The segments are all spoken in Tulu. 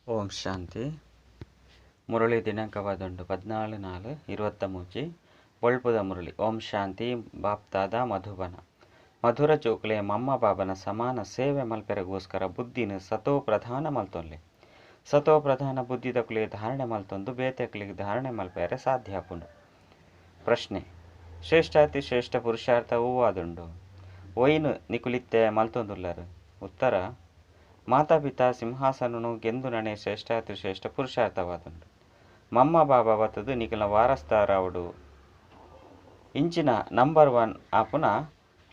ಓಂ ಶಾಂತಿ. ಮುರಳಿ ದಿನಾಂಕವಾದುಂಡು 14/4/23. ಬೊಳ್ಪುದ ಮುರಳಿ. ಓಂ ಶಾಂತಿ. ಬಾಪ್ತಾದ ಮಧುಬನ. ಮಧುರ ಜೋಕುಲೆ ಮಮ್ಮ ಬಾಬನ ಸಮಾನ ಸೇವೆ ಮಲ್ಪೆರೆಗೋಸ್ಕರ ಬುದ್ಧಿನ ಸತೋ ಪ್ರಧಾನ ಮಲ್ತೊನ್ಲೆ. ಸತೋ ಪ್ರಧಾನ ಬುದ್ಧಿದಕುಲೆ ಧಾರಣೆ ಮಲ್ತೊಂದು ಬೇತೆಕ್ಲಿಗೆ ಧಾರಣೆ ಮಲ್ಪೆರೆ ಸಾಧ್ಯ ಆಪುಂಡು. ಪ್ರಶ್ನೆ: ಶ್ರೇಷ್ಠಾತಿ ಶ್ರೇಷ್ಠ ಪುರುಷಾರ್ಥ ಹೂವಾದುಂಡು ಒಯ್ನು ನಿಕುಲಿತ್ತೆ ಮಲ್ತೊಂದುಲ್ಲರು? ಉತ್ತರ: ಮಾತಾಪಿತಾ ಸಿಂಹಾಸನನು ಗೆಂದು ನಣೆ ಶ್ರೇಷ್ಠಾತಿ ಶ್ರೇಷ್ಠ ಪುರುಷಾರ್ಥವಾದುಂಡು. ಮಮ್ಮ ಬಾಬಾ ಬತ್ತದು ನಿಕಲ ವಾರಸ್ತಾರಾವುಡು ಇಂಚಿನ ನಂಬರ್ 1 ಆಪುನ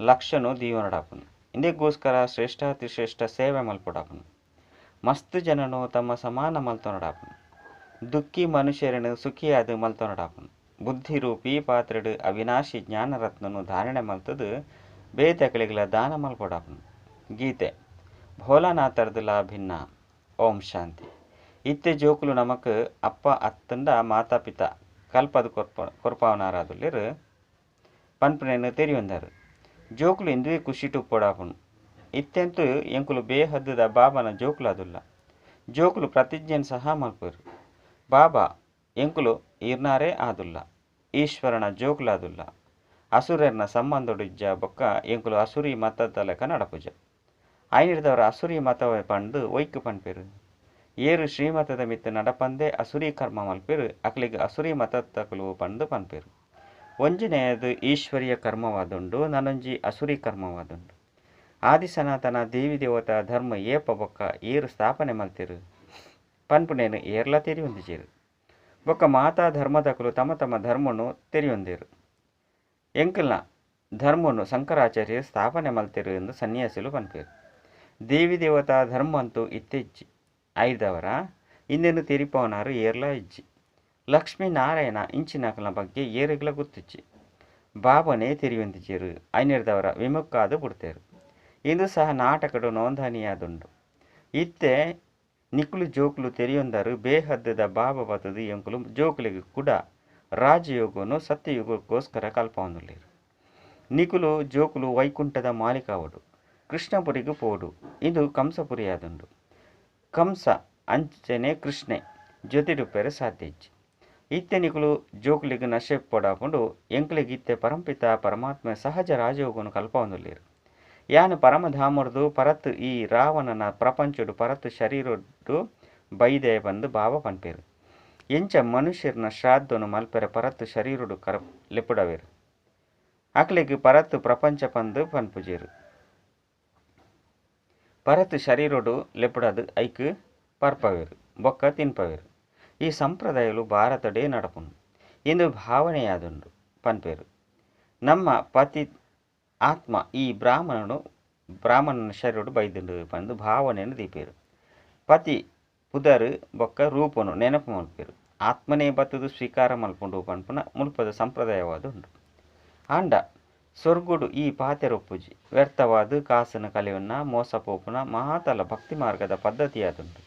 ಲಕ್ಷನು ದೀವನಡಾಪುನು. ಇಂದೆಗೋಸ್ಕರ ಶ್ರೇಷ್ಠಾತಿ ಶ್ರೇಷ್ಠ ಸೇವೆ ಮಲ್ಪಡಾಪುನು. ಮಸ್ತ್ ಜನನು ತಮ್ಮ ಸಮಾನ ಮಲ್ತೊನಡಾಪುನು. ದುಃಖಿ ಮನುಷ್ಯರನ್ನು ಸುಖಿಯಾದ ಮಲ್ತೊನಡಾಪುನು. ಬುದ್ಧಿರೂಪಿ ಪಾತ್ರೆಡು ಅವಿನಾಶಿ ಜ್ಞಾನರತ್ನನು ಧಾರಣೆ ಮಲ್ತದು ಬೇತಕಲಿಗಳ ದಾನ ಮಲ್ಪಡಾಪುನು. ಗೀತೆ ಭೋಲಾನಾಥರ್ದುಲ ಭಿನ್ನ. ಓಂ ಶಾಂತಿ. ಇತ್ತೆ ಜೋಕುಲು ನಮಕ್ ಅಪ್ಪ ಅತ್ತಂಡ ಮಾತಾಪಿತ ಕಲ್ಪದ ಕೊರ್ಪಾವನಾರಾದುಲ್ಲೇರು ಪನ್ಪುನೇನು ತೆರಿಯೊಂದರು. ಜೋಕುಲು ಇಂದುವೆ ಖುಷಿಟು ಪೊಡಾಪುನು. ಇತ್ತೆಂತು ಎಂಕುಲು ಬೇಹದ್ದುದ ಬಾಬನ ಜೋಕುಲಾದುಲ್ಲ. ಜೋಕುಲು ಪ್ರತಿಜ್ಞೆನ್ ಸಹ ಮಲ್ಪರು. ಬಾಬಾ ಎಂಕುಲು ಈರ್ನಾರೇ ಆದುಲ್ಲ, ಈಶ್ವರನ ಜೋಕುಲಾದುಲ್ಲ. ಅಸುರರ್ನ ಸಂಬಂಧೊಡು ಇಜ್ಜ ಬೊಕ್ಕ ಎಂಕುಲು ಅಸುರಿ ಮತದ ಲೆಕ್ಕ ನಡಪುಜ. ಆಯ್ನಿಡ್ದವರ ಅಸುರಿ ಮತವೇ ಪಂದು ಒಯ್ಕು ಪನ್ಪೆರು. ಏರು ಶ್ರೀಮತದ ಮಿತ್ತು ನಡಪಂದೆ ಅಸುರಿ ಕರ್ಮ ಮಲ್ಪೆರು ಅಕ್ಲಿಗೆ ಅಸುರಿ ಮತತ್ತಕಲು ಪಂದು ಪನ್ಪೆರು. ಒಂಜಿನೆಯದು ಈಶ್ವರಿಯ ಕರ್ಮವಾದುಂಡು, ನನೊಂಜಿ ಅಸುರಿ ಕರ್ಮವಾದುಂಡು. ಆದಿ ಸನಾತನ ದೇವಿ ದೇವತಾ ಧರ್ಮ ಏಪ ಬೊಕ್ಕ ಏರು ಸ್ಥಾಪನೆ ಮಲ್ತಿರು ಪನ್ಪುನೇನು ಏರ್ಲ ತೆರಿಯೊಂದಿಜೇರು. ಬೊಕ್ಕ ಮಾತಾ ಧರ್ಮದಕಲು ತಮ್ಮ ತಮ್ಮ ಧರ್ಮನು ತೆರಿಯೊಂದಿರು. ಎಂಕಲ್ನ ಧರ್ಮನು ಶಂಕರಾಚಾರ್ಯರು ಸ್ಥಾಪನೆ ಮಲ್ತಿರು ಎಂದು ಸನ್ಯಾಸಿಲು ಪನ್ಪೇರು. ದೇವಿ ದೇವತಾ ಧರ್ಮ ಅಂತೂ ಇತ್ತೆಜ್ಜಿ ಐದವರ ಇಂದೇನು ತೆರಿಪವನಾರು ಏರ್ಲ ಇಜ್ಜಿ. ಲಕ್ಷ್ಮೀನಾರಾಯಣ ಇಂಚಿನಕಲ್ನ ಬಗ್ಗೆ ಏರುಗಳ ಗೊತ್ತಿಜ್ಜಿ. ಬಾಬನೇ ತೆರಿಯೊಂದಿಜೇರು. ಐನಿರ್ದವರ ವಿಮುಖಾದು ಬಿಡ್ತೇರು. ಇಂದು ಸಹ ನಾಟಕಡು ನೋಂದಣಿಯಾದುಂಡು. ಇತ್ತೆ ನಿಕುಲು ಜೋಕುಲು ತೆರಿಯೊಂದರು ಬೇಹದ್ದದ ಬಾಬಾ ಬತ್ತದು ಎಂಕುಲು ಜೋಕುಲಿಗೆ ಕೂಡ ರಾಜಯೋಗನು ಸತ್ಯಯುಗಕ್ಕೋಸ್ಕರ ಕಲ್ಪವೊಂದುಲ್ಲೇರು. ನಿಕುಲು ಜೋಕುಲು ವೈಕುಂಠದ ಮಾಲಿಕಾವಡು, ಕೃಷ್ಣಪುರಿಗೆ ಪೋಡು. ಇದು ಕಂಸಪುರಿಯಾದುಂಡು. ಕಂಸ ಅಂಚನೆ ಕೃಷ್ಣೆ ಜೊತೆಡುಪ್ಪೆರೆ ಸಾಧ್ಯ ಇಜ್ಜಿ. ಇತ್ತೆ ನಿಕುಲು ಜೋಕುಲಿಗೆ ನಶೆ ಪೊಡಾಪುಂಡು. ಎಂಕುಲಿಗೆ ಇತ್ತೆ ಪರಂಪಿತ ಪರಮಾತ್ಮ ಸಹಜ ರಾಜಯೋಗನು ಕಲ್ಪವೊಂದುಲ್ಲೇರು. ಯಾನು ಪರಮಧಾಮರ್ದು ಪರತ್ ಈ ರಾವಣನ ಪ್ರಪಂಚಡು ಪರತ್ ಶರೀರೊಡು ಬೈದೆ ಬಂದು ಭಾವ ಪನ್ಪೇರು. ಎಂಚ ಮನುಷ್ಯರ್ನ ಶ್ರಾದ್ದನು ಮಲ್ಪೆರೆ ಪರತ್ ಶರೀರೊಡು ಕರ ಲೆಪುಡವೇರು. ಅಕ್ಲೆಗ್ ಪರತ್ ಪ್ರಪಂಚ ಪಂದು ಪನ್ಪುಜೇರು. ಪರತ್ ಶರೀರೊಡು ಲೆಪುಡದು ಐಕ್ ಪರ್ಪವೇರು ಬೊಕ್ಕ ತಿನ್ಪವೇರು. ಈ ಸಂಪ್ರದಾಯಲು ಭಾರತಡೇ ನಡಪುನು ಇಂದು ಭಾವನೆಯಾದುಂಡು ಪನ್ಪೇರು. ನಮ್ಮ ಪತಿ ಆತ್ಮ ಈ ಬ್ರಾಹ್ಮಣನು ಬ್ರಾಹ್ಮಣನ ಶರೀರಡು ಬೈದುಂಡು ಪಂದು ಭಾವನೆಯನ್ನು ದೀಪೇರು. ಪತಿ ಪುದರ್ ಬೊಕ್ಕ ರೂಪನು ನೆನಪು ಮಲ್ಪೇರು. ಆತ್ಮನೇ ಬತ್ತದು ಸ್ವೀಕಾರ ಮಲ್ಪುಂಡು ಪನ್ಪುನ ಮುಲ್ಪದ ಸಂಪ್ರದಾಯವಾದ ಉಂಡು. ಆಂಡ ಸ್ವರ್ಗುಡು ಈ ಪಾತೆರೊಪ್ಪುಜಿ. ವ್ಯರ್ಥವಾದ ಕಾಸನ ಕಲೆಯನ್ನ ಮೋಸ ಪೋಪುನ ಮಹಾತಲ ಭಕ್ತಿ ಮಾರ್ಗದ ಪದ್ಧತಿಯಾದುಂಡು.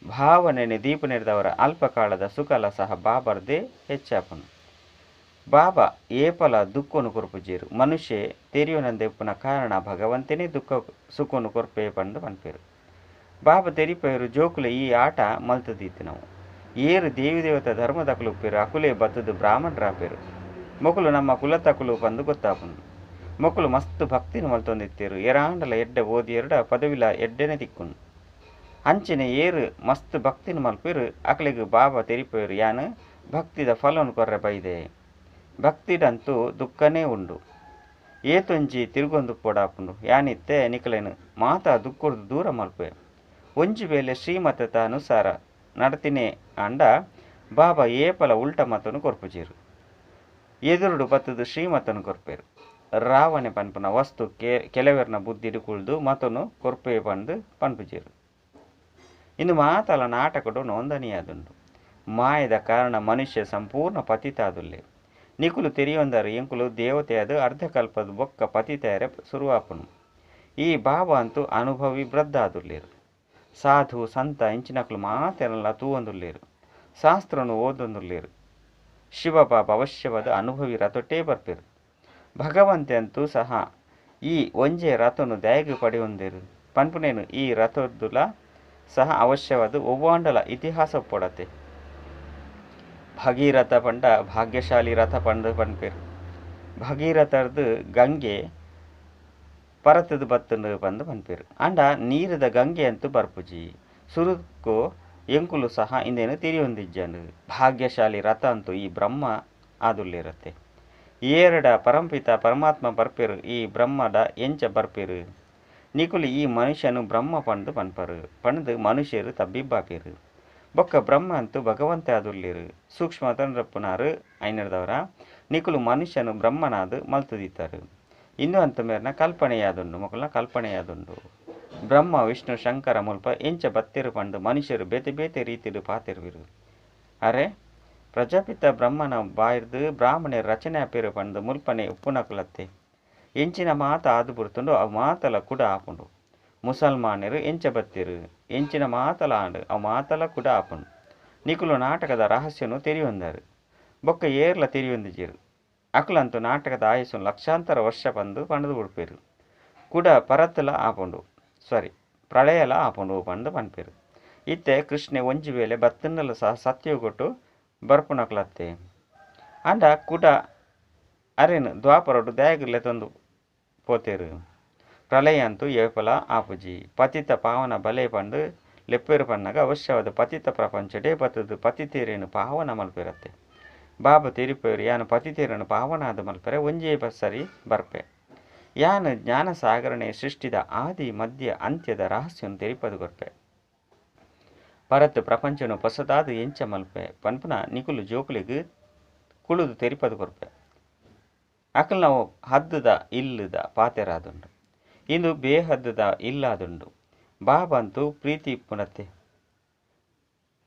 ಭಾವನೆ ದೀಪನಿರ್ದವರ ಅಲ್ಪಕಾಲದ ಸುಖಲ ಸಹ ಬಾಬರ್ದೇ ಹೆಚ್ಚಾಪುನು. ಬಾಬಾ ಏಪಲ ದುಃಖನು ಕೊರ್ಪುಜೇರು. ಮನುಷ್ಯ ತೆರಿಯೋನಂದೆಪ್ಪುನ ಕಾರಣ ಭಗವಂತನೇ ದುಃಖ ಸುಖನು ಕೊರ್ಪೆ ಪಂದು ಪನ್ಪೇರು. ಬಾಬಾ ತೆರಿಪೇರು ಜೋಕುಲೆ ಈ ಆಟ ಮಲ್ತದೀತು ನಾವು. ಏರು ದೇವಿ ದೇವತಾ ಧರ್ಮದಕಲು ಉಪ್ಪೇರು ಅಕುಲೆ ಬತ್ತದು ಬ್ರಾಹ್ಮಣರಾಪೇರು. ಮೊಕುಲು ನಮ್ಮ ಕುಲತಕುಲು ಪಂದು ಗೊತ್ತಾಪುನು. ಮೊಕುಲು ಮಸ್ತ್ ಭಕ್ತಿನ ಮಲ್ತೊಂದಿತ್ತೇರು. ಎರಾಂಡಲ ಎಡ್ಡೆ ಓದಿ ಎರಡ ಪದವಿಲ ಎಡ್ಡೆನೆ ತಿಕ್ಕುನು. ಅಂಚನೆ ಏರು ಮಸ್ತ್ ಭಕ್ತಿನ ಮಲ್ಪೇರು ಅಕಲಿಗೆ ಬಾಬಾ ತೆರಿಪೇರು ಯಾನು ಭಕ್ತಿದ ಫಲನು ಕೊರ್ರೆ ಬೈದೆ. ಭಕ್ತಿಡಂತೂ ದುಃಖನೇ ಉಂಡು. ಏತೊಂಜಿ ತಿರುಗೊಂದು ಪೊಡಾಪುಂಡು. ಯಾನಿತ್ತೆ ನಿಕಲೇನು ಮಾತಾ ದುಃಖರ್ದು ದೂರ ಮಲ್ಪೆ. ಒಂಜಿ ವೇಳೆ ಶ್ರೀಮತದ ಅನುಸಾರ ನಡತಿನೇ ಅಂಡ ಬಾಬಾ ಏಪಲ ಉಲ್ಟ ಮತನು ಕೊರ್ಪುಜೇರು. ಎದುರುಡು ಬತ್ತದು ಶ್ರೀಮತನು ಕೊರ್ಪೇರು. ರಾವಣೆ ಪನ್ಪುನ ವಸ್ತು ಕೆಲವರ್ನ ಬುದ್ಧಿಡು ಕುಳ್ದು ಮತನು ಕೊರ್ಪೆ ಪಂದು ಪನ್ಪುಜೇರು. ಇಂದು ಮಾತಲ ನಾಟಕಡು ನೋಂದಣಿಯಾದುಂಡು. ಮಾಯದ ಕಾರಣ ಮನುಷ್ಯ ಸಂಪೂರ್ಣ ಪತಿತಾದುಲ್ಲೆ. ನಿಕುಲು ತೆರಿಯೊಂದರು ಎಂಕುಲು ದೇವತೆಯಾದ ಅರ್ಧಕಲ್ಪದ ಬೊಕ್ಕ ಪತಿತೆಯರೆ ಸುರುವಾಪುನು. ಈ ಬಾಬಾ ಅಂತೂ ಅನುಭವಿ ವೃದ್ಧಾದುಲ್ಲೇರು. ಸಾಧು ಸಂತ ಇಂಚಿನಕುಲು ಮಾತೆಲ್ಲ ತೂವೊಂದುಲ್ಲೇರು. ಶಾಸ್ತ್ರನು ಓದೊಂದುಲ್ಲೇರು. ಶಿವಬಾಬಾ ಅವಶ್ಯವಾದ ಅನುಭವಿ ರಥೊಟ್ಟೇ ಬರ್ಪೇರು. ಭಗವಂತೆ ಅಂತೂ ಸಹ ಈ ಒಂಜೆ ರಥನು ದಾಯಗು ಪಡೆಯೊಂದೇರು ಪನ್ಪುನೇನು ಈ ರಥದುಲ ಸಹ ಅವಶ್ಯವಾದ ಒವ್ವಾಂಡಲ ಇತಿಹಾಸ ಪೊಡತೆ. ಭಗೀರಥ ಪಂಡ ಭಾಗ್ಯಶಾಲಿ ರಥ ಪಂಡ ಪನ್ಪೇರು. ಭಗೀರಥರ್ದು ಗಂಗೆ ಪರತದ ಬತ್ತಂಡು ಪಂದು ಪನ್ಪೇರು. ಅಂಡ ನೀರದ ಗಂಗೆ ಅಂತೂ ಬರ್ಪುಜಿ. ಸುರುಕು ಎಂಕುಲು ಸಹ ಇಂದೇನು ತಿರಿಯೊಂದಿಜ್ಜಂಡು. ಭಾಗ್ಯಶಾಲಿ ರಥ ಅಂತೂ ಈ ಬ್ರಹ್ಮ ಆದುಲ್ಲಿರತ್ತೆ. ಏರಡ ಪರಂಪಿತ ಪರಮಾತ್ಮ ಬರ್ಪೇರು, ಈ ಬ್ರಹ್ಮದ ಎಂಚ ಬರ್ಪೇರು. ನಿಕುಲು ಈ ಮನುಷ್ಯನು ಬ್ರಹ್ಮ ಪಂದು ಪನ್ಪರು ಪಂದು ಮನುಷ್ಯರು ತಬ್ಬಿಬ್ಬಾಪೇರು. ಬೊಕ್ಕ ಬ್ರಹ್ಮ ಅಂತೂ ಭಗವಂತ ಆದುಲ್ಲಿರು. ಸೂಕ್ಷ್ಮ ತಂದ್ರಪ್ಪನಾರು ಐನರ್ದವರ ನಿಕುಲು ಮನುಷ್ಯನು ಬ್ರಹ್ಮನಾದು ಮಲ್ತುದಿತ್ತಾರೆ. ಇಂದು ಅಂತ ಮೇರ್ನ ಕಲ್ಪನೆಯಾದುಂಡು, ಮೊಕಲ್ನ ಕಲ್ಪನೆಯಾದುಂಡು. ಬ್ರಹ್ಮ ವಿಷ್ಣು ಶಂಕರ ಮುಲ್ಪ ಎಂಚ ಬತ್ತಿರು ಪಂಡು ಮನುಷ್ಯರು ಬೇತೆ ಬೇತೆ ರೀತಿಡು ಪಾತಿರುವಿರು. ಅರೆ ಪ್ರಜಾಪಿತ ಬ್ರಹ್ಮನ ಬಾಯ್ದು ಬ್ರಾಹ್ಮಣರ ರಚನೆ ಆಪೇರು ಪಂಡು ಮುಲ್ಪನೆ ಉಪ್ಪುನಕುಲತ್ತೆ. ಎಂಚಿನ ಮಾತ ಆದು ಬುಡ್ತುಂಡು ಅವು ಮಾತಲ ಕೂಡ ಆಪುಂಡು. ಮುಸಲ್ಮಾನರು ಎಂಚ ಬತ್ತಿರು ಎಂಚಿನ ಮಾತಲ ಆಂಡು ಅವು ಮಾತಲ ಕೂಡ ಆಪುಂಡು. ನಿಕುಲು ನಾಟಕದ ರಹಸ್ಯನು ತೆರಿಯೊಂದರು. ಬೊಕ್ಕ ಏರ್ಲ ತೆರಿಯೊಂದಿಜೇರು. ಅಕುಲಂತೂ ನಾಟಕದ ಆಯಸ್ಸು ಲಕ್ಷಾಂತರ ವರ್ಷ ಪಂದು ಪಂಡದು ಉಡ್ಪೇರು. ಕೂಡ ಪರತಲ ಆಪುಂಡು, ಸಾರಿ ಪ್ರಳಯಲ ಆಪುಂಡು ಪಂದು ಪನ್ಪೇರು. ಇತ್ತೆ ಕೃಷ್ಣೆ ಒಂಜಿ ವೇಳೆ ಬತ್ತನ್ನಲ ಸಹ ಸತ್ಯಗೊಟ್ಟು ಬರ್ಪುನಕುಲತ್ತೆ. ಅಂಡ ಕೂಡ ಅರೆನು ದ್ವಾಪರೊಡು ದಯಗುಲ್ಲೆ ತಂದು ಪೋತೇರು. ಪ್ರಳಯ ಅಂತೂ ಏಪಲ ಆಪುಜಿ. ಪತಿತ ಪಾವನ ಬಲೆ ಪಂಡು ಲೆಪ್ಪೇರು ಪನ್ನಾಗ ಅವಶ್ಯವಾದ ಪತಿತ ಪ್ರಪಂಚಡೇ ಬತ್ತದು ಪತಿತೇರೇನು ಪಾವನ ಮಲ್ಪಿರತ್ತೆ. ಬಾಬಾ ತೆರಿಪೇರು ಯಾನು ಪತಿತೇರನ್ನು ಪಾವನಾದ ಮಲ್ಪರೆ ಒಂಜೇ ಸರಿ ಬರ್ಪೆ. ಯಾನು ಜ್ಞಾನ ಸಾಗರಣೆ ಸೃಷ್ಟಿದ ಆದಿ ಮಧ್ಯ ಅಂತ್ಯದ ರಹಸ್ಯವನ್ನು ತೆರಿಪದು ಕೊರ್ಪೆ. ಪರತ್ತು ಪ್ರಪಂಚನು ಹೊಸದಾದ ಎಂಚ ಮಲ್ಪೆ ಪನ್ಪುನ ನಿಕುಲು ಜೋಕುಲಿಗೆ ಕುಳುದು ತೆರಿಪದು ಕೊರ್ಪೆ. ಅಕಲ್ ನಾವು ಹದ್ದದ ಇಲ್ಲದ ಪಾತೆರಾದುಂಡು. ಇಂದು ಬೇಹದ್ದದ ಇಲ್ಲಾದುಂಡು. ಬಾಬಂತೂ ಪ್ರೀತಿ ಇಪ್ಪುನತ್ತೆ.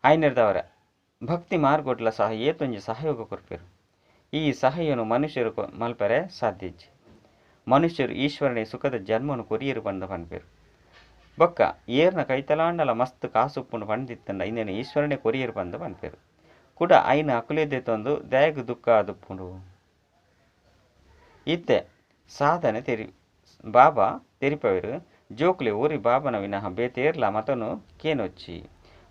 ಐನರ್ದವರ ಭಕ್ತಿ ಮಾರ್ಗೊಡ್ಲ ಸಹ ಏತೊಂಜಿ ಸಹಯೋಗ ಕೊರ್ಪೇರು. ಈ ಸಹಾಯನು ಮನುಷ್ಯರು ಮಲ್ಪರೆ ಸಾಧ್ಯಜ್ಜಿ. ಮನುಷ್ಯರು ಈಶ್ವರನೇ ಸುಖದ ಜನ್ಮನು ಕೊರಿಯರು ಬಂದ ಪನ್ಪೇರು. ಬೊಕ್ಕ ಏರ್ನ ಕೈತಲಾಂಡಲ ಮಸ್ತ್ ಕಾಸುಪ್ಪುನು ಪಂಡಿತ್ತಂಡ ಇಂದೇನು ಈಶ್ವರನೇ ಕೊರಿಯರು ಬಂದ ಪನ್ಪೇರು. ಕೂಡ ಐನ ಅಕುಲೇದೆ ತಂದು ದಯಗು ದುಃಖ ಆದುಪ್ಪುಂಡು. ಇತ್ತೆ ಸಾಧನೆ ತೆರಿ ಬಾಬಾ ತೆರಿಪವರು ಜೋಕ್ಲೆ ಓರಿ ಬಾಬನ ವಿನಃ ಬೇತೇರ್ಲ ಮತನು ಕೇನೊಚ್ಚಿ.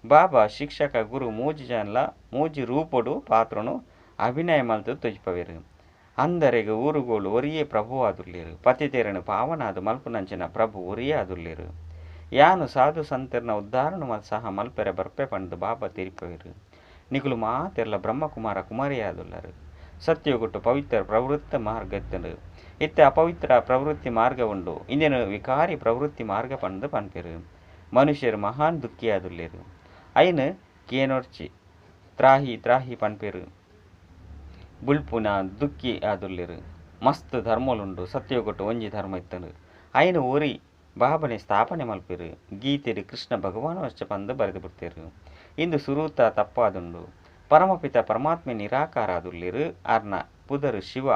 ಬಾಬಾ ಶಿಕ್ಷಕ ಗುರು ಮೂಜಿ ಜನಲ ಮೂಜಿ ರೂಪೊಡು ಪಾತ್ರನು ಅಭಿನಯ ಮಲ್ತು ತೊಜಿಪವೇರು. ಅಂದರೆಗೆ ಊರುಗೋಳು ಒರಿಯೇ ಪ್ರಭು ಆದುಲ್ಲೇರು. ಪತಿತೇರನು ಪಾವನಾದ ಮಲ್ಪುನಂಚಿನ ಪ್ರಭು ಒರಿಯೇ ಆದುಲ್ಲೇರು. ಯಾನು ಸಾಧು ಸಂತರ್ನ ಉದ್ಧಾರಣ ಸಹ ಮಲ್ಪೆರೆ ಬರ್ಪೆ ಪಂಡು ಬಾಬಾ ತೆರಿಪವೇರು. ನಿಕುಲು ಮಾತೆರ್ಲ ಬ್ರಹ್ಮಕುಮಾರ ಕುಮಾರಿಯಾದುಲ್ಲರು. ಸತ್ಯಗುಟ್ಟು ಪವಿತ್ರ ಪ್ರವೃತ್ತ ಮಾರ್ಗ ಇತ್ತನು. ಇತ್ತೆ ಅಪವಿತ್ರ ಪ್ರವೃತ್ತಿ ಮಾರ್ಗ ಉಂಡು. ಇಂದೇನು ವಿಕಾರಿ ಪ್ರವೃತ್ತಿ ಮಾರ್ಗ ಪಂದು ಪನ್ಪೇರು. ಮನುಷ್ಯರು ಮಹಾನ್ ದುಃಖಿಯಾದುಲ್ಲೇರು. ಐನು ಕೇನೊರ್ಚಿ ತ್ರಾಹಿ ತ್ರಾಹಿ ಪನ್ಪೇರು. ಬುಲ್ಪುನ ದುಃಖಿ ಆದುಲ್ಲೇರು. ಮಸ್ತ್ ಧರ್ಮಲುಂಡು. ಸತ್ಯಗೊಟ್ಟು ಒಂಜಿ ಧರ್ಮ ಇತ್ತನು. ಐನು ಓರಿ ಬಾಬನೆ ಸ್ಥಾಪನೆ ಮಲ್ಪೇರು. ಗೀತೆಡು ಕೃಷ್ಣ ಭಗವಾನ್ ವಶ್ಚ ಪಂದು ಬರೆದು ಬಿಡ್ತೇರು. ಇಂದು ಸುರೂತ ತಪ್ಪಾದುಂಡು. ಪರಮಪಿತ ಪರಮಾತ್ಮೆ ನಿರಾಕಾರ ಆದುಲ್ಲೇರು. ಆರ್ನ ಪುದರು ಶಿವ.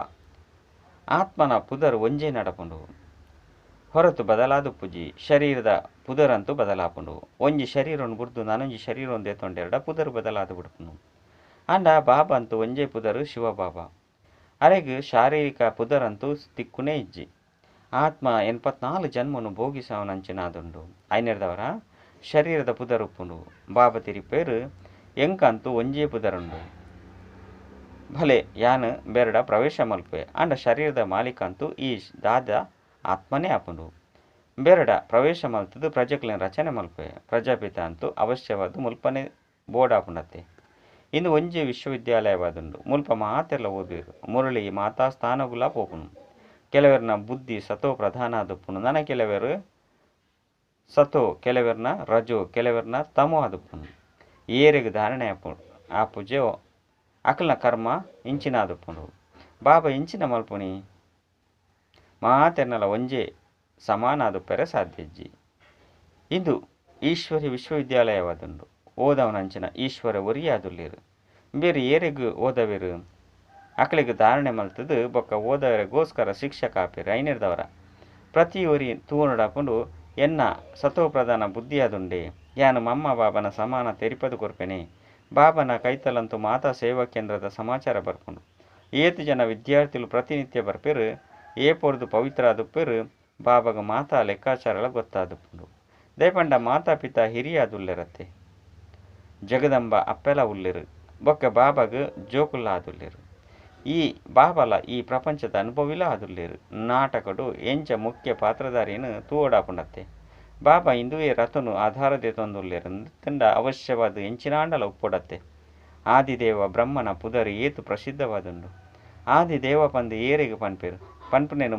ಆತ್ಮನ ಪುದರು ಒಂಜೇ ನಡಪುಂಡು ಹೊರತು ಬದಲಾದ ಪೂಜಿ. ಶರೀರದ ಪುದರಂತೂ ಬದಲಾಪುಂಡು. ಒಂಜಿ ಶರೀರವನ್ನು ಬುಡ್ದು ನಾನೊಂಜಿ ಶರೀರ ಒಂದೇ ತೊಂಡೆರಡ ಪುದರು ಬದಲಾದ ಬಿಡ್ಪುನು. ಅಂಡ ಬಾಬಾ ಅಂತೂ ಒಂಜೇ ಪುದರು ಶಿವ ಬಾಬಾ. ಅರೆಗ್ ಶಾರೀರಿಕ ಪುದರಂತೂ ತಿಕ್ಕುನೇ ಇಜ್ಜಿ. ಆತ್ಮ 84 ಜನ್ಮನು ಭೋಗಿಸವನಂಚಿನಾದುಂಡು. ಐನೆರ್ದವರ ಶರೀರದ ಪುದರುಪ್ಪುಂಡು. ಬಾಬಾ ತಿರಿಪೇರು ಎಂಕಂತೂ ಒಂಜೇ ಪುದರುಂಡು. ಭಲೆ ಯಾನು ಬೆರಡ ಪ್ರವೇಶ ಮಲ್ಪೆ. ಅಂಡ ಶರೀರದ ಮಾಲೀಕಂತೂ ಈ ದಾದ ಆತ್ಮನೇ ಆಪುಂಡು. ಬೆರಡ ಪ್ರವೇಶ ಮಲ್ತದು ಪ್ರಜೆಕ್ಲಿನ ರಚನೆ ಮಲ್ಪೆ. ಪ್ರಜಾಪಿತ ಅಂತೂ ಅವಶ್ಯವಾದ ಮುಲ್ಪನೆ ಬೋರ್ಡ್ ಆಪುಂಡತ್ತೆ. ಇಂದು ಒಂಜಿ ವಿಶ್ವವಿದ್ಯಾಲಯವಾದುಂಡು. ಮುಲ್ಪ ಮಾತೆಲ್ಲ ಓದುವರು. ಮುರಳಿ ಮಾತಾ ಸ್ಥಾನಗುಲ ಪೋಪುನು. ಕೆಲವರನ ಬುದ್ಧಿ ಸತೋ ಪ್ರಧಾನ ಆದುಪ್ಪುನು. ನನ ಕೆಲವರು ಸತೋ, ಕೆಲವರನ ರಜೋ, ಕೆಲವರನ ತಮೋ ಆದುಪ್ಪುನು. ಏರೆಗ್ ಧಾರಣೆ ಆಪುಜೆ ಅಕಲ್ನ ಕರ್ಮ ಇಂಚಿನ ಆದುಪ್ಪುಂಡು. ಬಾಬಾ ಇಂಚಿನ ಮಲ್ಪುನಿ ಮಾತೆರ್ನಲ ಒಂಜೇ ಸಮಾನ ಆದುಪ್ಪೆರೆ ಸಾಧ್ಯಜ್ಜಿ. ಇಂದು ಈಶ್ವರಿ ವಿಶ್ವವಿದ್ಯಾಲಯವಾದುಂಡು. ಓದವನಂಚಿನ ಈಶ್ವರ ಒರಿಯಾದುಲ್ಲೇರು. ಬೇರೆ ಏರೆಗ್ ಓದವೇರು ಅಕಲಿಗೆ ಧಾರಣೆ ಮಲ್ತದು ಬೊಕ್ಕ ಓದವರೆಗೋಸ್ಕರ ಶಿಕ್ಷಕ ಆಪೇರು. ಐನೆರ್ದವರ ಪ್ರತಿ ಒರಿ ತೂನಡಾಪುಂಡು ಎನ್ನ ಸತೋ ಪ್ರಧಾನ ಬುದ್ಧಿಯಾದುಂಡೆ. ಯಾನು ಮಮ್ಮ ಬಾಬನ ಸಮಾನ ತೆರಿಪದು ಕೊರ್ಪೆನೆ. ಬಾಬನ ಕೈತಲಂತೂ ಮಾತಾ ಸೇವಾ ಕೇಂದ್ರದ ಸಮಾಚಾರ ಬರ್ಪುಂಡು. ಏತು ಜನ ವಿದ್ಯಾರ್ಥಿಗಳು ಪ್ರತಿನಿತ್ಯ ಬರ್ಪೇರು. ಏಪೊರ್ದು ಪವಿತ್ರ ಆದುಪ್ಪೇರು. ಬಾಬಗ ಮಾತಾ ಲೆಕ್ಕಾಚಾರಲ ಗೊತ್ತಾದುಪ್ಪುಂಡು. ದಯಪಂಡ ಮಾತಾಪಿತ ಹಿರಿಯಾದುಲ್ಲೆರತ್ತೆ. ಜಗದಂಬ ಅಪ್ಪೆಲ ಉಲ್ಲೆರು ಬೊಕ್ಕ ಬಾಬಾಗ್ ಜೋಕುಲ್ಲ ಆದುಲ್ಲೆರು. ಈ ಬಾಬಲ ಈ ಪ್ರಪಂಚದ ಅನುಭವಿಲ ಆದುಲ್ಲೆರು. ನಾಟಕಡು ಎಂಚ ಮುಖ್ಯ ಪಾತ್ರಧಾರಿಯನ್ನು ತೂವಡಾಪುಂಡತ್ತೆ. ಬಾಬಾ ಇಂದುವೇ ರಥನು ಆಧಾರ ದೇತೊಂದುಲ್ಲೆರು ತಂಡ ಅವಶ್ಯವಾದ ಎಂಚಿನಾಂಡಲ ಉಪ್ಪೊಡತ್ತೆ. ಆದಿದೇವ ಬ್ರಹ್ಮನ ಪುದರ್ ಏತು ಪ್ರಸಿದ್ಧವಾದುಂಡು. ಆದಿದೇವ ಪಂದು ಏರೆಗ್ ಪನ್ಪೆರು ಪನ್ಪುನೇನು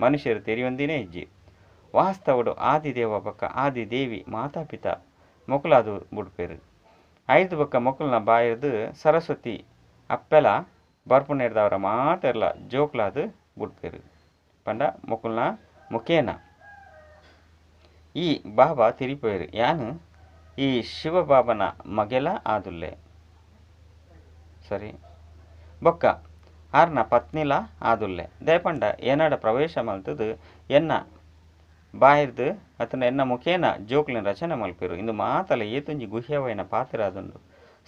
ಮನುಷ್ಯರು ತೆರಿಯೊಂದಿನೇ ಇಜ್ಜಿ. ವಾಸ್ತವಡು ಆದಿದೇವ ಬೊಕ್ಕ ಆದಿದೇವಿ ಮಾತಾಪಿತ ಮೊಕುಲಾದು ಬುಡ್ಪೆರು. ಐದು ಬೊಕ್ಕ ಮೊಕುಲ್ನ ಬಾಯಿರ್ದು ಸರಸ್ವತಿ ಅಪ್ಪೆಲ ಬರ್ಪುನೇರ್ದವರ ಮಾತೆರ್ಲ ಜೋಕ್ಲಾದು ಬುಡ್ಪೆರು ಪಂಡ ಮೊಕುಲ್ನ ಮುಖೇನ. ಈ ಬಾಬಾ ತಿರಿಪೇರು ಯಾನು ಈ ಶಿವಬಾಬನ ಮಗೆಲ ಆದುಲ್ಲೆ ಸರಿ ಬೊಕ್ಕ ಆರ್ನ ಪತ್ನಿಲ ಆದುಲ್ಲೆ. ದಯಪಂಡ ಏನಾಡ ಪ್ರವೇಶ ಮಲ್ತದು ಎನ್ನ ಬಾಯಿರ್ದು ಅತನ ಎನ್ನ ಮುಖೇನ ಜೋಕ್ಲಿನ ರಚನೆ ಮಲ್ಪೆರು. ಇಂದು ಮಾತಲ ಏತುಂಜಿ ಗುಹ್ಯವೈನ ಪಾತ್ರ ಆದುಂಡು.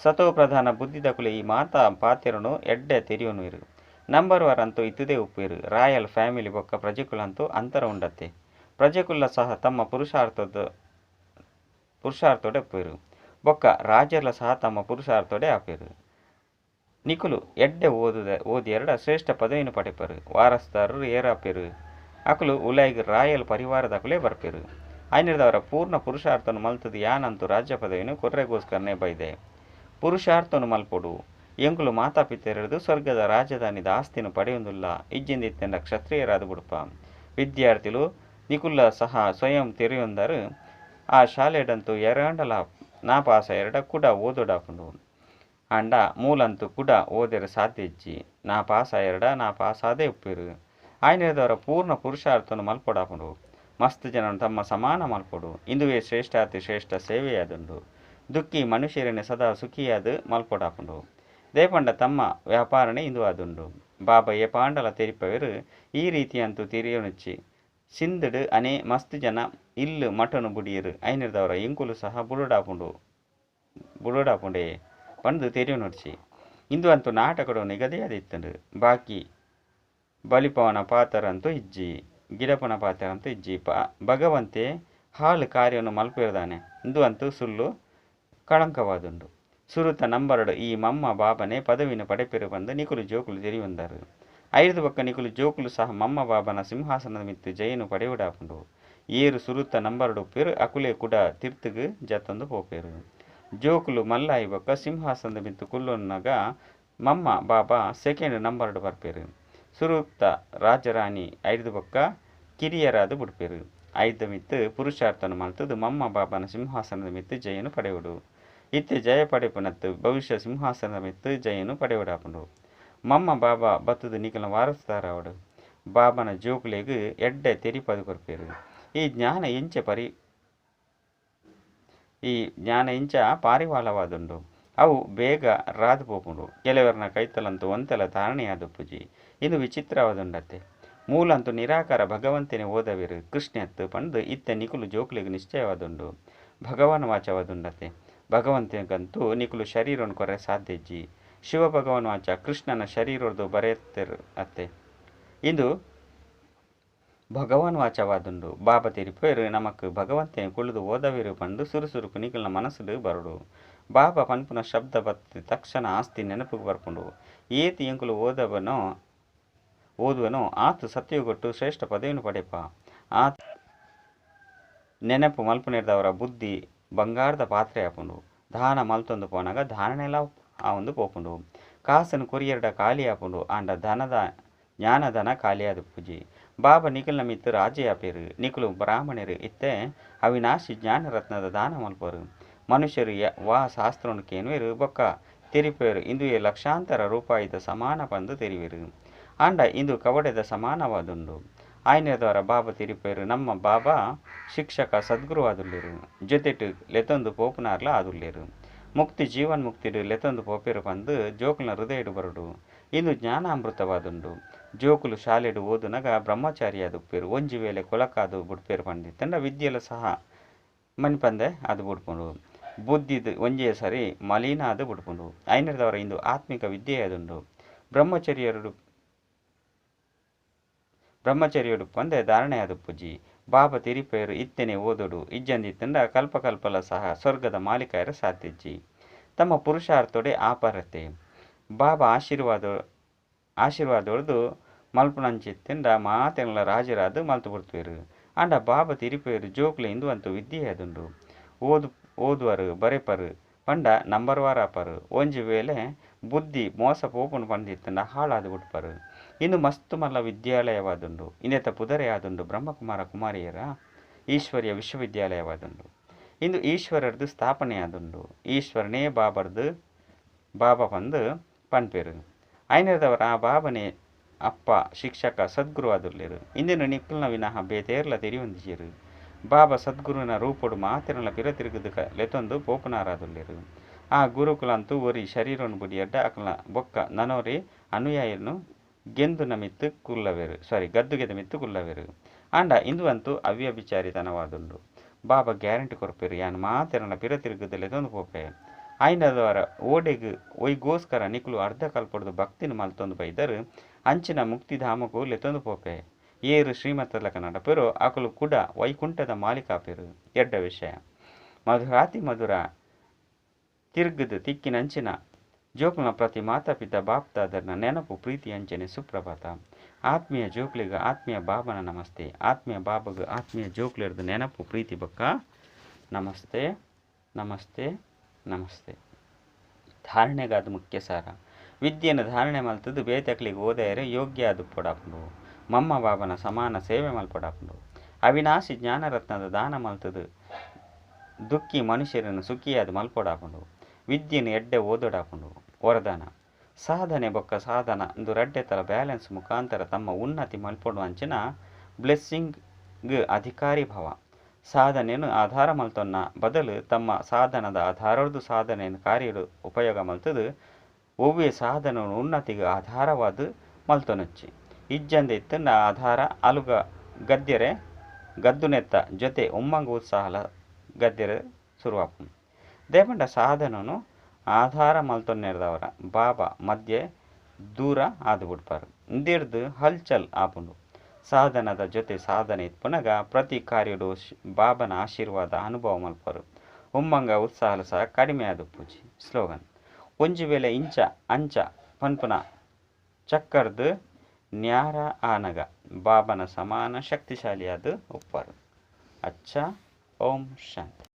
ಸತೋ ಪ್ರಧಾನ ಬುದ್ಧಿದಕುಲೆ ಈ ಮಾತಾ ಪಾತ್ರನು ಎಡ್ಡೆ ತೆರಿಯೋನು ಇರು. ನಂಬರ್ ವಾರಂತೂ ಇತ್ತದೇ ಉಪ್ಪೇರು. ರಾಯಲ್ ಫ್ಯಾಮಿಲಿ ಬೊಕ್ಕ ಪ್ರಜೆಕುಲಂತೂ ಅಂತರ ಉಂಡತ್ತೆ. ಪ್ರಜೆಕುಲ್ಲ ಸಹ ತಮ್ಮ ಪುರುಷಾರ್ಥೋಡೆ ಉಪ್ಪೇರು. ಬೊಕ್ಕ ರಾಜರ್ಲ ಸಹ ತಮ್ಮ ಪುರುಷಾರ್ಥೋಡೆ ಆಪೇರು. ನಿಕುಲು ಎಡ್ಡೆ ಓದಿಯರಡ ಶ್ರೇಷ್ಠ ಪದವಿಯನ್ನು ಪಡೆಪರು. ವಾರಸ್ದಾರರು ಏರಾಪೇರು. ಅಕುಲು ಉಲಾಯಿಗ್ ರಾಯಲ್ ಪರಿವಾರದಕುಲೇ ಬರ್ಪೇರು. ಐನಿರ್ದವರ ಪೂರ್ಣ ಪುರುಷಾರ್ಥನು ಮಲ್ತದು ಯಾನಂತೂ ರಾಜ್ಯ ಪದವಿಯನ್ನು ಕೊರ್ರೆಗೋಸ್ಕರನೇ ಬೈದೆ. ಪುರುಷಾರ್ಥನು ಮಲ್ಪೊಡು. ಎಂಕುಲು ಮಾತಾಪಿತರೆಡ್ದು ಸ್ವರ್ಗದ ರಾಜಧಾನಿದ ಆಸ್ತಿನ ಪಡೆಯೊಂದುಲ್ಲ. ಇಜ್ಜಿಂದಿತ್ತೆಂಡ ಕ್ಷತ್ರಿಯರಾದ ಬುಡುಪ. ವಿದ್ಯಾರ್ಥಿಲು ನಿಕುಲ್ಲ ಸಹ ಸ್ವಯಂ ತೆರೆಯೊಂದರು. ಆ ಶಾಲೆಡಂತೂ ಎರಡಲ ನಾಪಾಸ ಎರಡ ಕೂಡ ಓದೋಡಾಪುಂಡು. ಅಂಡ ಮೂಲಂತೂ ಕೂಡ ಓದೆರ ಸಾಧ್ಯ ಇಜ್ಜಿ. ನಾ ಪಾಸ ಎರಡ ನಾ ಪಾಸಾದೇ ಉಪ್ಪೇರು. ಆಯ್ನೆದವರ ಪೂರ್ಣ ಪುರುಷಾರ್ಥನು ಮಲ್ಪೊಡಾಪುಂಡು. ಮಸ್ತ್ ಜನನು ತಮ್ಮ ಸಮಾನ ಮಲ್ಪೊಡು. ಇಂದುವೇ ಶ್ರೇಷ್ಠಾತಿ ಶ್ರೇಷ್ಠ ಸೇವೆಯಾದುಂಡು. ದುಃಖಿ ಮನುಷ್ಯರನ್ನೇ ಸದಾ ಸುಖಿಯಾದ ಮಲ್ಪೊಡಾಪುಂಡು. ದೇಪಂಡ ತಮ್ಮ ವ್ಯಾಪಾರನೇ ಇಂದು ಆದುಂಡು. ಬಾಬಾ ಏ ಪಾಂಡಲ ತೆರಿಪವೇರು ಈ ರೀತಿಯಂತೂ ತೆರಿಯೋನುಚ್ಚಿ. ಸಿಂಧುಡು ಅನೇ ಮಸ್ತ್ ಜನ ಇಲ್ಲು ಮಠನು ಬುಡಿಯರು. ಐನಿರ್ದವರ ಎಂಕುಲು ಸಹ ಬುಡೋಡಾಪುಂಡೆ ಪಂದು ತೆರಿಯೋನುಚ್ಚಿ. ಇಂದು ಅಂತೂ ನಾಟಕಡು ನಿಗದಿಯಾದಿತ್ತಂಡು. ಬಾಕಿ ಬಲಿಪವನ ಪಾತರಂತೂ ಇಜ್ಜಿ, ಗಿಡಪನ ಪಾತರಂತೂ ಇಜ್ಜಿ. ಭಗವಂತೆ ಹಾಲು ಕಾರ್ಯವನ್ನು ಮಲ್ಪಿರ್ದಾನೆ. ಇಂದು ಅಂತೂ ಸುಳ್ಳು ಕಳಂಕವಾದುಂಡು. ಸುರುತ ನಂಬರಡು ಈ ಮಮ್ಮ ಬಾಬನೇ ಪದವಿನ ಪಡೆಪೆರು ಬಂದು ನಿಕುಲು ಜೋಕುಲು ತೆರಿಯೊಂದರು. ಐದು ಬೊಕ್ಕ ನಿಕುಲು ಜೋಕುಲು ಸಹ ಮಮ್ಮ ಬಾಬನ ಸಿಂಹಾಸನದ ಮಿತ್ತು ಜಯನು ಪಡೆಯುಡಾಪುಂಡು. ಏರು ಸುರುತ ನಂಬರಡು ಉಪ್ಪೇರು ಅಕುಲೆ ಕೂಡ ತಿರ್ತುಗು ಜತ್ತೊಂದು ಪೋಪೇರು. ಜೋಕುಲು ಮಲ್ಲಾಯಿ ಬೊಕ್ಕ ಸಿಂಹಾಸನದ ಮಿತ್ತು ಕುಲ್ಲೊನ್ನಗ ಮಮ್ಮ ಬಾಬಾ ಸೆಕೆಂಡ್ ನಂಬರಡು ಬರ್ಪೇರು. ಸುರುತ ರಾಜರಾಣಿ ಐದು ಬೊಕ್ಕ ಕಿರಿಯರಾದ ಬುಡ್ಪೇರು. ಐದು ಮಿತ್ತು ಪುರುಷಾರ್ಥನು ಮಲ್ತದು ಮಮ್ಮ ಬಾಬನ ಸಿಂಹಾಸನದ ಮಿತ್ತು ಜಯನು ಪಡೆಯುಡು. ಇತ್ತೆ ಜಯ ಪಡೆಪುನತ್ತು ಭವಿಷ್ಯ ಸಿಂಹಾಸನದ ಮಿತ್ತು ಜಯನು ಪಡೆಯುಡಾಪುಂಡು. ಮಮ್ಮ ಬಾಬಾ ಬತ್ತದು ನಿಕಲ ವಾರಸ್ದಾರವಡು. ಬಾಬನ ಜೋಕುಲೆಗ್ ಎಡ್ಡೆ ತೆರಿಪದು ಕೊರ್ಪೇರು. ಈ ಜ್ಞಾನ ಇಂಚ ಪಾರಿವಾಳವಾದುಂಡು. ಅವು ಬೇಗ ರಾದು ಪೋಪುಂಡು. ಕೆಲವರನ ಕೈತಲಂತೂ ಒಂತೆಲ ಧಾರಣೆಯಾದ ಪೂಜಿ. ಇದು ವಿಚಿತ್ರವಾದುಂಡತ್ತೆ. ಮೂಲಂತೂ ನಿರಾಕಾರ ಭಗವಂತನೇ ಓದವಿರು ಕೃಷ್ಣತ್ತು ಪಂದು ಇತ್ತೆ ನಿಕುಲು ಜೋಕುಲೆಗ್ ನಿಶ್ಚಯವಾದುಂಡು. ಭಗವಾನ್ ವಾಚವಾದುಂಡತ್ತೆ. ಭಗವಂತನಿಗಂತೂ ನಿಕುಲು ಶರೀರವನ್ನು ಕೊರೆ ಸಾಧ್ಯ ಇಜ್ಜಿ. ಶಿವ ಭಗವಾನ್ ವಾಚ ಕೃಷ್ಣನ ಶರೀರದ್ದು ಬರೆಯುತ್ತಿರು ಅತ್ತೆ. ಇದು ಭಗವಾನ್ ವಾಚವಾದುಂಡು. ಬಾಬಾ ತೆರಿಪೇರು ನಮಕ್ ಭಗವಂತನೇ ಕುಳಿದು ಓದವಿರು ಪಂದು ಸುರುಸುರುಕು ನಿಕುಲ್ನ ಮನಸ್ಸು ಬರುಡು. ಬಾಬಾ ಪನ್ಪುನ ಶಬ್ದ ಬತ್ತಿ ತಕ್ಷಣ ಆಸ್ತಿ ನೆನಪುಗೆ ಬರ್ಪುಂಡು. ಏತಿ ಎಂಕುಲು ಓದುವನೋ ಆತು ಸತ್ಯಗೊಟ್ಟು ಶ್ರೇಷ್ಠ ಪದವಿಯನ್ನು ಪಡೆಪ. ಆ ನೆನಪು ಮಲ್ಪುನೇರ್ದವರ ಬುದ್ಧಿ ಬಂಗಾರದ ಪಾತ್ರೆ ಆಪುಂಡು. ದಾನ ಮಲ್ತೊಂದು ಪೋನಾಗ ದಾನನೆಲ ಆ ಒಂದು ಪೋಪುಂಡು. ಕಾಸನ್ನು ಕೊರಿಯರ್ಡ ಖಾಲಿ ಆಪುಂಡು. ಆಂಡ ಧನದ ಜ್ಞಾನಧನ ಖಾಲಿಯಾದ ಪೂಜಿ. ಬಾಬಾ ನಿಕುಲ್ನ ಮಿತ್ತು ರಾಜೆ ಆಪೇರು. ನಿಕುಲು ಬ್ರಾಹ್ಮಣರು ಇತ್ತೆ ಅವಿನಾಶಿ ಜ್ಞಾನರತ್ನದ ದಾನ ಮಲ್ಪರು. ಮನುಷ್ಯರು ವಾ ಶಾಸ್ತ್ರವನ್ನು ಕೇನುವೇರು ಬೊಕ್ಕ ತೆರಿಪೇರು. ಇಂದುವೆ ಲಕ್ಷಾಂತರ ರೂಪಾಯಿದ ಸಮಾನ ಪಂದು ತೆರಿವೇರು. ಆಂಡ ಇಂದು ಕವಡೆದ ಸಮಾನವಾದುಂಡು. ಆಯ್ನೆದವರ ಬಾಬಾ ತೆರಿಪೇರು ನಮ್ಮ ಬಾಬಾ ಶಿಕ್ಷಕ ಸದ್ಗುರು ಆದುಲ್ಲೇರು. ಜೊತೆಟು ಲೆತೊಂದು ಪೋಪುನಾರ್ಲ ಆದುಲ್ಲೇರು. ಮುಕ್ತಿ ಜೀವನ್ ಮುಕ್ತಿಡು ಲೆತೊಂದು ಪೋಪೇರು ಪಂದು ಜೋಕುಲ್ನ ಹೃದಯಡು ಬರುಡು. ಇಂದು ಜ್ಞಾನಾಮೃತವಾದುಂಡು. ಜೋಕುಲು ಶಾಲೆಡು ಓದುನಗ ಬ್ರಹ್ಮಚಾರಿಯಾದ ಉಪ್ಪೇರು. ಒಂಜಿ ವೇಳೆ ಕೊಲಕಾದು ಬುಡ್ಪೇರು ಪಂದಿತ್ತಂಡ ವಿದ್ಯೆಲ ಸಹ ಮನ್ಪಂದೆ ಅದು ಬುಡ್ಪುಂಡು. ಬುದ್ಧಿದು ಒಂಜೇ ಸರಿ ಮಲೀನ ಅದು ಬುಡ್ಪುಂಡು. ಐನರದವರ ಇಂದು ಆತ್ಮಿಕ ವಿದ್ಯೆಯಾದುಂಡು. ಬ್ರಹ್ಮಚರ್ಯರು ಪಂದೆ ಧಾರಣೆಯಾದ ಪೂಜಿ. ಬಾಬಾ ತಿರಿಪೇರು ಇತ್ತನೆ ಓದೋಡು ಇಜ್ಜಂದಿತ್ತಂಡ ಕಲ್ಪ ಕಲ್ಪಲ ಸಹ ಸ್ವರ್ಗದ ಮಾಲೀಕರ ಸಾಧ್ಯಜ್ಜಿ. ತಮ್ಮ ಪುರುಷಾರ್ಥೋಡೆ ಆಪರತೆ ಬಾಬಾ ಆಶೀರ್ವಾದೊಡ್ದು ಮಲ್ಪುನಂಚಿತ್ತಿಂಡ ಮಾತೆಲ್ಲ ರಾಜರಾದ ಮಲ್ತು ಬಿಡ್ತುವೆರು. ಆಂಡ ಬಾಬಾ ತಿರಿಪೇರು ಜೋಕ್ಲೆ ಇಂದು ಅಂತೂ ವಿದ್ಯೆ ಅದುಂಡು. ಓದುವರು ಬರೆಪರು ಪಂಡ ನಂಬರ್ ವಾರಾಪರು ಒಂಜಿ ವೇಳೆ ಬುದ್ಧಿ ಮೋಸ ಪೋಪುನು ಪಂದಿತ್ತಂಡ ಹಾಳಾದ ಬಿಡ್ಪರು. ಇಂದು ಮಸ್ತು ಮಲ್ಲ ವಿದ್ಯಾಲಯವಾದುಂಡು. ಇಂದೆತ ಪುದರೆ ಆದುಂಡು ಬ್ರಹ್ಮಕುಮಾರ ಕುಮಾರಿಯರ ಈಶ್ವರ್ಯ ವಿಶ್ವವಿದ್ಯಾಲಯವಾದುಂಡು. ಇಂದು ಈಶ್ವರರ್ದು ಸ್ಥಾಪನೆಯಾದುಂಡು. ಈಶ್ವರನೇ ಬಾಬರ್ದು ಬಾಬಾ ಪಂದು ಪನ್ಪೇರು. ಐನರ್ದವರ ಆ ಬಾಬನೇ ಅಪ್ಪ ಶಿಕ್ಷಕ ಸದ್ಗುರು ಆದುಲ್ಲೇರು. ಇಂದಿನ ನಿಕ್ಕಲ್ನ ವಿನಃ ಬೇತೇರ್ಲ ತೆರಿಯೊಂದಿಜೇರು. ಬಾಬಾ ಸದ್ಗುರುವಿನ ರೂಪೊಡು ಮಾತಿರಲ ಪಿರ ತಿರುಗುದು ಲೆತೊಂದು ಪೋಪುನಾರಾದುಲ್ಲೇರು. ಆ ಗುರುಕುಲಂತೂ ಒರಿ ಶರೀರವನ್ನು ಬುಡಿಯಡ್ಡ ಅಕಲ್ನ ಬೊಕ್ಕ ನನೊರಿ ಅನುಯಾಯಿಯನ್ನು ಗೆಂದುನ ಮಿತ್ತು ಕುಲ್ಲವೇರು ಸಾರಿ ಗದ್ದುಗೆದ ಮಿತ್ತು ಕುಲ್ಲವೇರು. ಆಂಡ ಇಂದು ಅಂತೂ ಅವ್ಯಭಿಚಾರಿತನವಾದುಂಡು. ಬಾಬಾ ಗ್ಯಾರಂಟಿ ಕೊರ್ಪೇರು ಯಾನ್ ಮಾತೆರನ ಪಿರ ತಿರುಗುದು ಲೆತೊಂದು ಪೋಪೆ. ಐನದವರ ಓಡೆಗ್ ಒಯ್ಗೋಸ್ಕರ ನಿಕುಲು ಅರ್ಧ ಕಲ್ಪೊಡ್ದು ಭಕ್ತಿನ ಮಲ್ತೊಂದು ಬೈದರು ಅಂಚಿನ ಮುಕ್ತಿಧಾಮಕ್ಕೂ ಲೆತೊಂದು ಪೋಪೆ. ಏರು ಶ್ರೀಮತಲಕ ನಡಪೇರು ಅಕಲು ಕೂಡ ವೈಕುಂಠದ ಮಾಲೀಕಾಪೇರು. ಎಡ್ಡ ವಿಷಯ ಮಧುರಾತಿ ಮಧುರ ತಿರುಗುದು ತಿಕ್ಕಿನಂಚಿನ ಜೋಕ್ಲನ ಪ್ರತಿ ಮಾತಾ ಪಿತಾ ಬಾಪ್ದಾದರ್ನ ನೆನಪು ಪ್ರೀತಿ ಅಂಚನೆ ಸುಪ್ರಭಾತ. ಆತ್ಮೀಯ ಜೋಕ್ಲಿಗೆ ಆತ್ಮೀಯ ಬಾಬನ ನಮಸ್ತೆ. ಆತ್ಮೀಯ ಬಾಬಗ ಆತ್ಮೀಯ ಜೋಕ್ಲಿರ್ದು ನೆನಪು ಪ್ರೀತಿ ಬೊಕ್ಕ ನಮಸ್ತೆ ನಮಸ್ತೆ ನಮಸ್ತೆ. ಧಾರಣೆಗಾದ ಮುಖ್ಯ ಸಾರ ವಿದ್ಯೆಯನ್ನು ಧಾರಣೆ ಮಲ್ತದ್ದು ಬೇತಕ್ಲಿಗೆ ಓದಾಯರೆ ಯೋಗ್ಯ ಅದು ಪೊಡಾಪುಂಡು. ಮಮ್ಮ ಬಾಬನ ಸಮಾನ ಸೇವೆ ಮಲ್ಪೊಡಾಪುಂಡು. ಅವಿನಾಶಿ ಜ್ಞಾನರತ್ನದ ದಾನ ಮಲ್ತದ್ದು ದುಃಖಿ ಮನುಷ್ಯರನ್ನು ಸುಖಿಯಾದ ಮಲ್ಪೊಡಾಪುಂಡು. ವಿದ್ಯೆಯನ್ನು ಎಡ್ಡೆ ಓದೊಡಾಪುಂಡು. ವರದಾನ ಸಾಧನೆ ಬೊಕ್ಕ ಸಾಧನ ಇಂದು ರಡ್ಡೆ ತರ ಬ್ಯಾಲೆನ್ಸ್ ಮುಖಾಂತರ ತಮ್ಮ ಉನ್ನತಿ ಮಲ್ಪೊಡು ಅಂಚಿನ ಬ್ಲೆಸ್ಸಿಂಗ್ ಅಧಿಕಾರಿ ಭವ. ಸಾಧನೆಯನ್ನು ಆಧಾರ ಮಲ್ತೊನ್ನ ಬದಲು ತಮ್ಮ ಸಾಧನದ ಆಧಾರದ್ದು ಸಾಧನೆಯನ್ನು ಕಾರ್ಯಡು ಉಪಯೋಗ ಮಲ್ತದು ಒವ್ವೇ ಸಾಧನ ಉನ್ನತಿಗೆ ಆಧಾರವಾದ ಮಲ್ತೊನಚ್ಚಿ. ಇಜ್ಜಂದೆ ಇತ್ತಂಡ ಆಧಾರ ಅಲುಗ ಗದ್ಯರೆ ಗದ್ದುನೆತ್ತ ಜೊತೆ ಉಮ್ಮಂಗ ಉತ್ಸಾಹಲ ಗದ್ಯರೆ ಶುರುವಾಪು. ದೇಪಂಡ ಸಾಧನನು ಆಧಾರ ಮಲ್ತೊನ್ನೆರ್ದವರ ಬಾಬಾ ಮಧ್ಯೆ ದೂರ ಆದು ಬಿಡ್ಪಾರು. ಇಂದಿರ್ದು ಹಲ್ಚಲ್ ಆಪುಂಡು. ಸಾಧನದ ಜೊತೆ ಸಾಧನೆ ಇತ್ಪುನಗ ಪ್ರತಿ ಕಾರ್ಯಡು ಬಾಬನ ಆಶೀರ್ವಾದ ಅನುಭವ ಮಲ್ಪರು. ಉಮ್ಮಂಗ ಉತ್ಸಾಹಲ ಸಹ ಕಡಿಮೆ ಆದ ಪೂಜೆ. ಸ್ಲೋಗನ್ ಒಂಜಿ ವೇಳೆ ಇಂಚ ಅಂಚ ಪನ್ಪುನ ಚಕ್ಕರ್ದು ನ್ಯಾರ ಆನಗ ಬಾಬನ ಸಮಾನ ಶಕ್ತಿಶಾಲಿಯಾದ ಉಪ್ಪಾರು. ಅಚ್ಚ ಓಂ ಶಾಂತಿ.